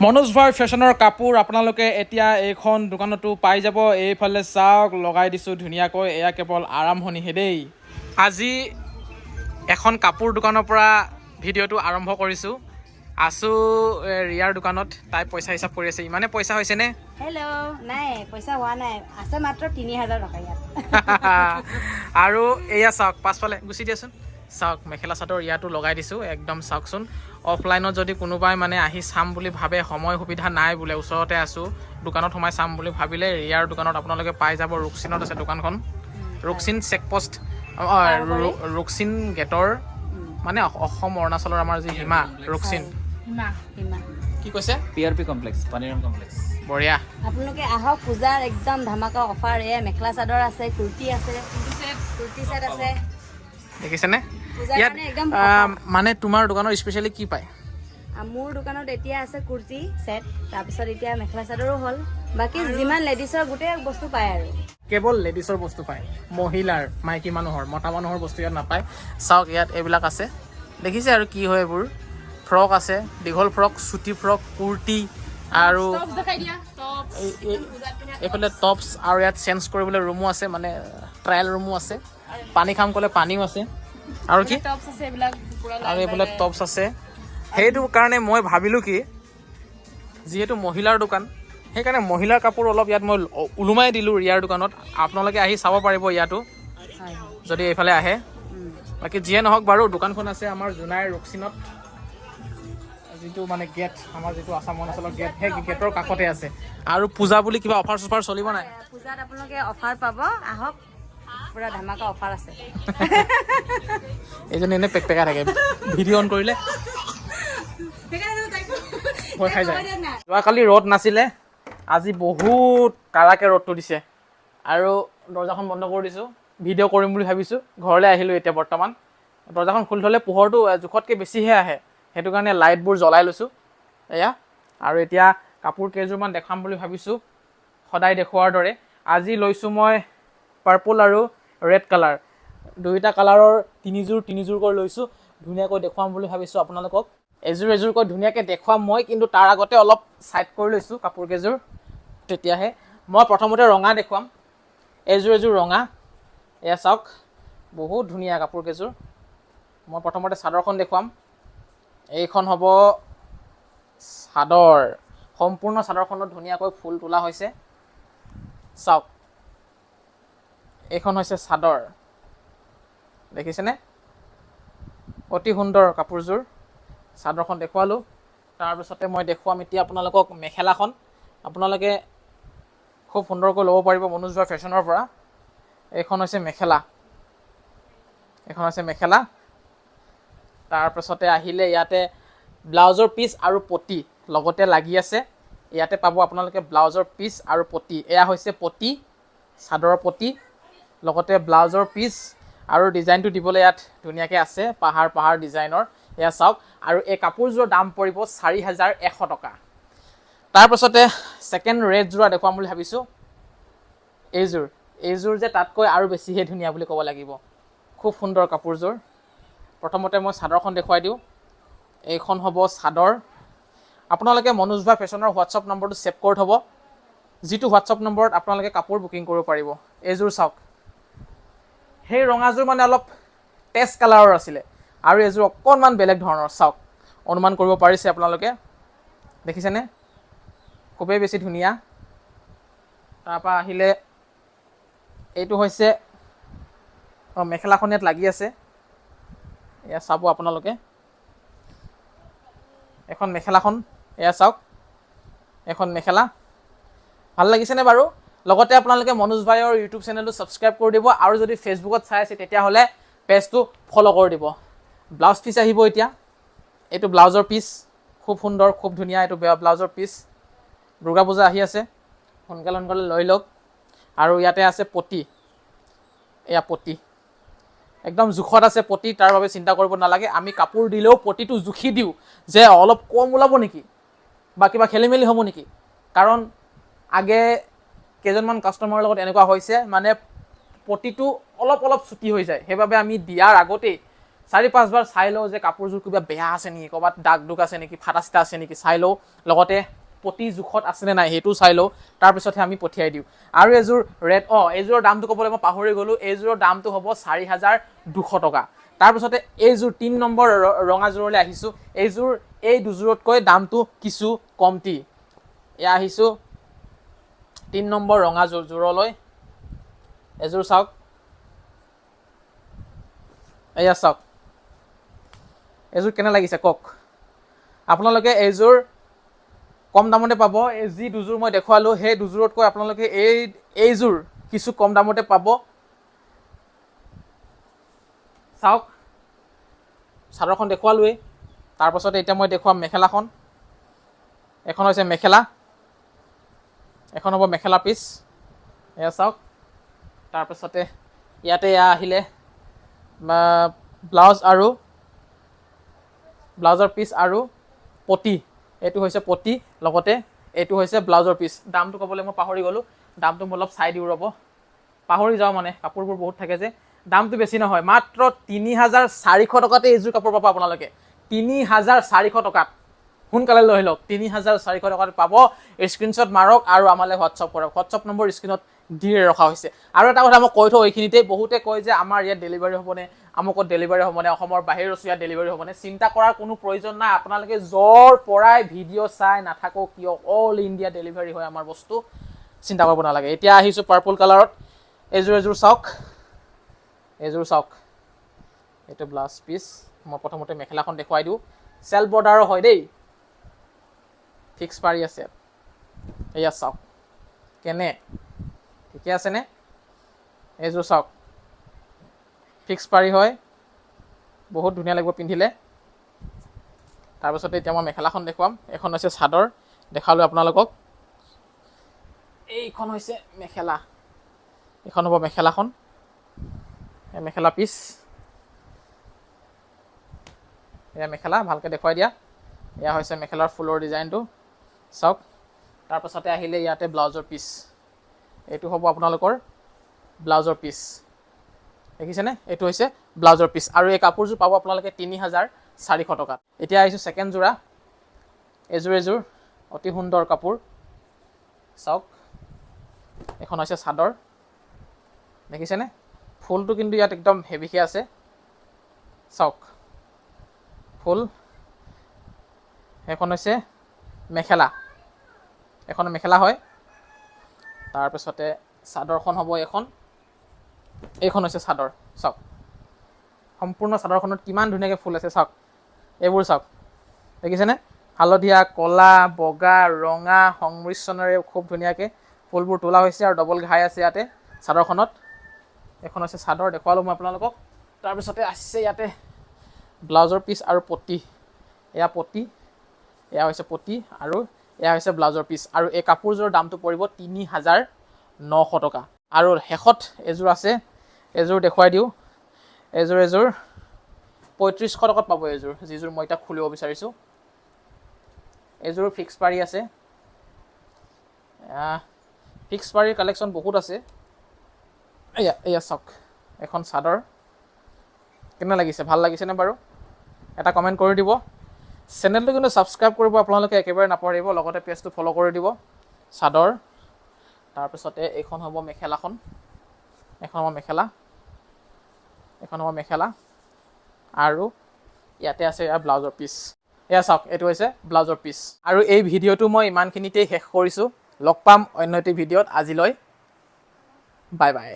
মনোজ ভাই ফেশ্বনৰ কাপোৰ আপোনালোকে এতিয়া এইখন দোকানতো পাই যাব। এইফালে চাওক, লগাই দিছোঁ ধুনীয়াকৈ। এয়া কেৱল আৰম্ভণিহে দেই। আজি এখন কাপোৰ দোকানৰ পৰা ভিডিঅ'টো আৰম্ভ কৰিছোঁ। আছোঁ ৰিয়াৰ দোকানত। তাই পইচা হিচাপ কৰি আছে। ইমানে পইচা হৈছেনে? হেল্ল', নাই, পইচা হোৱা নাই। আছে মাত্ৰ 3000 টকা ইয়াত। আৰু এয়া চাওক, পাছফালে গুচি দিয়াচোন। চাওক, মেখেলা চাদৰ ইয়াতো লগাই দিছোঁ একদম। চাওকচোন, অফলাইনত যদি কোনোবাই মানে আহি চাম বুলি ভাবে, সময় সুবিধা নাই বোলে, ওচৰতে আছোঁ, দোকানত সোমাই চাম বুলি ভাবিলে ৰিয়াৰ দোকানত আপোনালোকে পাই যাব। ৰুকচিনত আছে দোকানখন, ৰুকচিন চেকপষ্ট, ৰুকচিন গেটৰ, মানে অসম অৰুণাচলৰ আমাৰ যি সীমা ৰুকচিন। সীমা। কি কৈছে? P R P complex, Paniram complex. বঢ়িয়া। আপোনালোকে আহক, পূজাৰ একদম ধামাকা অফাৰ। এয়া মেখেলা চাদৰ আছে, কুৰ্তি আছে, কুৰ্তি ছেট আছে। দেখিছেনে? পূজাৰ ইয়াত কাৰণে একদম মানে তোমাৰ দোকানৰ স্পেচিয়েলি কি পায়? মোৰ দোকানত এতিয়া আছে কুৰ্তি ছেট, তাৰপিছত এতিয়া মেখেলা চাদৰো হ'ল, বাকী যিমান লেডিছৰ গোটেই বস্তু পায় আৰু। কেৱল লেডিছৰ বস্তু পায়, মহিলাৰ, মাইকী মানুহৰ। মতা মানুহৰ বস্তু ইয়াত নাপায়। চাওক, ইয়াত এইবিলাক আছে, দেখিছে? আৰু কি হয় এইবোৰ ফ্ৰক আছে, দীঘল ফ্ৰক, চুটি ফ্ৰক, কুৰ্তি আৰু এইফালে টপছ। আৰু ইয়াত চেঞ্জ কৰিবলৈ ৰুমো আছে, মানে ট্ৰায়েল ৰুমো আছে। পানী খাম ক'লে পানীও আছে। আৰু কি? আৰু এইফালে টপছ আছে। সেইটো কাৰণে মই ভাবিলোঁ কি, যিহেতু মহিলাৰ দোকান, সেইকাৰণে মহিলাৰ কাপোৰ অলপ ইয়াত মই ওলোমাই দিলোঁ ৰিয়াৰ দোকানত। আপোনালোকে আহি চাব পাৰিব ইয়াতো, হয় হয় যদি এইফালে আহে। বাকী যিয়ে নহওক বাৰু, দোকানখন আছে আমাৰ জোনাইৰ ৰুকচিনত, যিটো মানে গেট, আমাৰ যিটো আছাম অৰুণাচলৰ গেট, সেই গেটৰ কাষতে আছে। আৰু পূজা বুলি কিবা অফাৰ চফাৰ চলিব নাই? পূজাত আপোনালোকে অফাৰ পাব, আহক, পুৰা ধামাকা অফাৰ আছে। এইজনী এনেই পেক পেকাই থাকে, ভিডিঅ' অন কৰিলে ভয় খাই যায়। যোৱাকালি ৰ'দ নাছিলে, আজি বহুত কাৰাকে ৰ'দটো দিছে আৰু দৰ্জাখন বন্ধ কৰি দিছোঁ। ভিডিঅ' কৰিম বুলি ভাবিছোঁ, ঘৰলৈ আহিলোঁ এতিয়া বৰ্তমান। দৰ্জাখন খুলি থ'লে পোহৰটো জোখতকৈ বেছিহে আহে, সেইটো কাৰণে লাইটবোৰ জ্বলাই লৈছোঁ। এয়া আৰু এতিয়া কাপোৰ কেইযোৰমান দেখাম বুলি ভাবিছোঁ সদায় দেখুওৱাৰ দৰে। আজি লৈছোঁ মই পাৰ্পল আৰু ৰেড কালাৰ, দুয়োটা কালাৰৰ তিনিযোৰ তিনিযোৰকৈ লৈছোঁ। ধুনীয়াকৈ দেখুৱাম বুলি ভাবিছোঁ আপোনালোকক। এযোৰ এযোৰকৈ ধুনীয়াকৈ দেখুৱাম মই, কিন্তু তাৰ আগতে অলপ ছাইড কৰি লৈছোঁ কাপোৰ কেইযোৰ, তেতিয়াহে মই প্ৰথমতে ৰঙা দেখুৱাম। এযোৰ এযোৰ ৰঙা, এয়া চাওক, বহুত ধুনীয়া কাপোৰ কেইযোৰ। মই প্ৰথমতে চাদৰখন দেখুৱাম। এইখন হ'ব চাদৰ। সম্পূৰ্ণ চাদৰখনত ধুনীয়াকৈ ফুল তোলা হৈছে। চাওক, এইখন হৈছে চাদৰ, দেখিছেনে? অতি সুন্দৰ কাপোৰযোৰ। চাদৰখন দেখুৱালোঁ। তাৰপিছতে মই দেখুৱাম এতিয়া আপোনালোকক মেখেলাখন। আপোনালোকে খুব সুন্দৰকৈ ল'ব পাৰিব মনোজ ভাই ফেশ্বনৰ পৰা। এইখন হৈছে মেখেলা, এইখন হৈছে মেখেলা। তাৰপাছতে আহিলে ইয়াতে ব্লাউজৰ পিচ আৰু পতি লগতে লাগি আছে। ইয়াতে পাব আপোনালোকে ব্লাউজৰ পিচ আৰু পতি। এয়া হৈছে পতি, চাদৰৰ পতি, লগতে ব্লাউজৰ পিচ আৰু ডিজাইনটো দিবলৈ ইয়াত ধুনীয়াকৈ আছে, পাহাৰ পাহাৰ ডিজাইনৰ। এয়া চাওক। আৰু এই কাপোৰযোৰৰ দাম পৰিব 4100 টকা। তাৰপাছতে ছেকেণ্ড ৰেড যোৰা দেখুৱাম বুলি ভাবিছোঁ। এইযোৰ, এইযোৰ যে তাতকৈ আৰু বেছিহে ধুনীয়া বুলি ক'ব লাগিব। খুব সুন্দৰ কাপোৰযোৰ। প্ৰথমতে মই চাদৰখন দেখুৱাই দিওঁ। এইখন হ'ব চাদৰ। আপোনালোকে মনোজ ভাই ফেশ্বনৰ হোৱাটছআপ নম্বৰটো ছেভ কৰি থ'ব, যিটো হোৱাটছআপ নম্বৰত আপোনালোকে কাপোৰ বুকিং কৰিব পাৰিব। এইযোৰ চাওক। সেই ৰঙাযোৰ মানে অলপ টেষ্ট কালাৰৰ আছিলে আৰু এইযোৰ অকণমান বেলেগ ধৰণৰ। চাওক, অনুমান কৰিব পাৰিছে আপোনালোকে, দেখিছেনে? খুবেই বেছি ধুনীয়া। তাৰপৰা আহিলে এইটো হৈছে, অঁ, মেখেলাখন ইয়াত লাগি আছে। এয়া চাব আপোনালোকে, এখন মেখেলাখন। এয়া চাওক, এখন মেখেলা। ভাল লাগিছেনে বাৰু? লগতে আপোনালোকে মনোজ ভাইৰ ইউটিউব চেনেলটো ছাবস্ক্ৰাইব কৰি দিব আৰু যদি ফেচবুকত চাই আছে, তেতিয়াহ'লে পেজটো ফ'ল' কৰি দিব। ব্লাউজ পিচ আহিব এতিয়া। এইটো ব্লাউজৰ পিচ, খুব সুন্দৰ, খুব ধুনীয়া এইটো ব্লাউজৰ পিচ। দুৰ্গা পূজা আহি আছে, সোনকালে সোনকালে লৈ লওক। আৰু ইয়াতে আছে পতি। এয়া পতি, একদম জোখত আছে পতি, তাৰ বাবে চিন্তা কৰিব নালাগে। আমি কাপোৰ দিলেও পতিটো জুখি দিওঁ যে অলপ কম ওলাব নেকি বা কিবা খেলি মেলি হ'ব নেকি, কাৰণ আগে কেইজনমান কাষ্টমাৰৰ লগত এনেকুৱা হৈছে, মানে পতিটো অলপ অলপ চুটি হৈ যায়। সেইবাবে আমি দিয়াৰ আগতেই 4-5 বাৰ চাই লওঁ যে কাপোৰযোৰ কিবা বেয়া আছে নেকি, ক'ৰবাত দাগ দুগ আছে নেকি, ফাটা চিটা আছে নেকি চাই লওঁ। লগতে প্ৰতি জোখত আছেনে নাই সেইটোও চাই লওঁ, তাৰপিছতহে আমি পঠিয়াই দিওঁ। আৰু এযোৰ ৰেড, অঁ, এইযোৰৰ দামটো ক'বলৈ মই পাহৰি গ'লোঁ। এইযোৰৰ দামটো হ'ব 4200 টকা। তাৰপিছতে এইযোৰ 3 নম্বৰ ৰঙাযোৰলৈ আহিছোঁ। এইযোৰ এই দুযোৰতকৈ দামটো কিছু কমটি। এয়া আহিছোঁ 3 নম্বৰ ৰঙা যোৰলৈ। এযোৰ চাওক, এয়া চাওক, এইযোৰ কেনে লাগিছে কওক আপোনালোকে। এইযোৰ কম দামতে পাব। এই যি দুযোৰ মই দেখুৱালোঁ, সেই দুযোৰতকৈ আপোনালোকে এইযোৰ কিছু কম দামতে পাব। চাওক, চাদৰখন দেখুৱালোৱেই। তাৰপাছতে এতিয়া মই দেখুৱাম মেখেলাখন। এখন হৈছে মেখেলা, এখন হ'ব মেখেলা পিচ। এয়া চাওক। তাৰপাছতে ইয়াতে এয়া আহিলে ব্লাউজ আৰু ব্লাউজৰ পিচ আৰু পতি। এইটো হৈছে পতি, লগতে এইটো হৈছে ব্লাউজৰ পিচ। দামটো ক'বলৈ মই পাহৰি গ'লোঁ। দামটো মই অলপ চাই দিওঁ ৰ'ব, পাহৰি যাওঁ মানে, কাপোৰবোৰ বহুত থাকে যে। দামটো বেছি নহয়, মাত্ৰ 3400 টকাতে এইযোৰ কাপোৰ পাব আপোনালোকে। 3400 টকাত। সোনকালে লৈ লওক, 3400 টকাত পাব। স্ক্ৰীনশ্বট মাৰক আৰু আমালৈ হোৱাটছআপ কৰক। হোৱাটছআপ নম্বৰ স্ক্ৰীণত দিয়ে ৰখা হৈছে। আৰু এটা কথা মই কৈ থওঁ এইখিনিতে, বহুতে কয় যে আমাৰ ইয়াত ডেলিভাৰী হ'বনে, আমুকত ডেলিভাৰী হ'বনে, অসমৰ বাহিৰত আছোঁ, ইয়াত ডেলিভাৰী হ'বনে? চিন্তা কৰাৰ কোনো প্ৰয়োজন নাই। আপোনালোকে য'ৰ পৰাই ভিডিঅ' চাই নাথাকক কিয়, অল ইণ্ডিয়া ডেলিভাৰী হয় আমাৰ বস্তু, চিন্তা কৰিব নালাগে। এতিয়া আহিছোঁ পাৰ্পল কালাৰত। এইযোৰ এযোৰ চাওক, এইযোৰ চাওক। এইটো ব্লাউজ পিচ। মই প্ৰথমতে মেখেলাখন দেখুৱাই দিওঁ। চেল্ফ বৰ্ডাৰৰ হয় দেই, ফিক্স পাৰি আছে। এয়া চাওক, কেনে, ঠিকে আছেনে? এইযোৰ চাওক, ফিক্স পাৰি হয়, বহুত ধুনীয়া লাগিব পিন্ধিলে। তাৰপাছতে এতিয়া মই মেখেলাখন দেখুৱাম। এইখন হৈছে চাদৰ, দেখালোঁ আপোনালোকক। এইখন হৈছে মেখেলা, এইখন হ'ব মেখেলাখন। এই মেখেলা পিচ, এয়া মেখেলা, ভালকৈ দেখুৱাই দিয়া। এয়া হৈছে মেখেলাৰ ফুলৰ ডিজাইনটো, চাওক। তাৰপাছতে আহিলে ইয়াতে ব্লাউজৰ পিচ। এইটো হ'ব আপোনালোকৰ ব্লাউজৰ পিচ, দেখিছেনে? এইটো হৈছে ব্লাউজৰ পিচ। আৰু এই কাপোৰযোৰ পাব আপোনালোকে 3400 টকাত। এতিয়া আহিছোঁ ছেকেণ্ড যোৰা। এযোৰ এযোৰ অতি সুন্দৰ কাপোৰ, চাওক। এইখন হৈছে চাদৰ, দেখিছেনে? ফুলটো কিন্তু ইয়াত একদম হেভিকৈ আছে, চাওক ফুল। সেইখন হৈছে মেখেলা, এখন মেখেলা হয়। তাৰপিছতে চাদৰখন হ'ব এইখন। এইখন হৈছে চাদৰ, চাওক। সম্পূৰ্ণ চাদৰখনত কিমান ধুনীয়াকৈ ফুল আছে, চাওক। এইবোৰ চাওক, দেখিছেনে? হালধীয়া, ক'লা, বগা, ৰঙা সংমিশ্ৰণেৰে খুব ধুনীয়াকৈ ফুলবোৰ তোলা হৈছে আৰু ডবল ঘাই আছে ইয়াতে চাদৰখনত। এইখন হৈছে চাদৰ, দেখুৱালোঁ মই আপোনালোকক। তাৰপিছতে আসছে ইয়াতে ব্লাউজৰ পিচ আৰু পতি। এয়া পতি, এয়া হৈছে পতি আৰু এয়া হৈছে ব্লাউজৰ পিচ। আৰু এই কাপোৰযোৰৰ দামটো পৰিব 3900 টকা। আৰু শেষত এযোৰ আছে, এযোৰ দেখুৱাই দিওঁ। এযোৰ এযোৰ 3500 টকাত পাব এযোৰ, যিযোৰ মই এতিয়া খুলিব বিচাৰিছোঁ। এযোৰ ফিক্স পাৰি আছে। ফিক্স পাৰিৰ কালেকশ্যন বহুত আছে। এয়া এয়া চাওক, এখন চাদৰ। কেনে লাগিছে, ভাল লাগিছেনে বাৰু? এটা কমেণ্ট কৰি দিব। চেনেলটো কিন্তু ছাবস্ক্ৰাইব কৰিব আপোনালোকে একেবাৰে নাপাহৰিব, লগতে পেজটো ফ'ল' কৰি দিব। চাদৰ, তাৰপিছতে এইখন হ'ব মেখেলাখন। এখন হ'ব মেখেলা, এখন হ'ব মেখেলা। আৰু ইয়াতে আছে ইয়াৰ ব্লাউজৰ পিচ। এয়া চাওক, এইটো হৈছে ব্লাউজৰ পিচ। আৰু এই ভিডিঅ'টো মই ইমানখিনিতেই শেষ কৰিছোঁ। লগ পাম অন্য এটি ভিডিঅ'ত। আজিলৈ বাই বাই।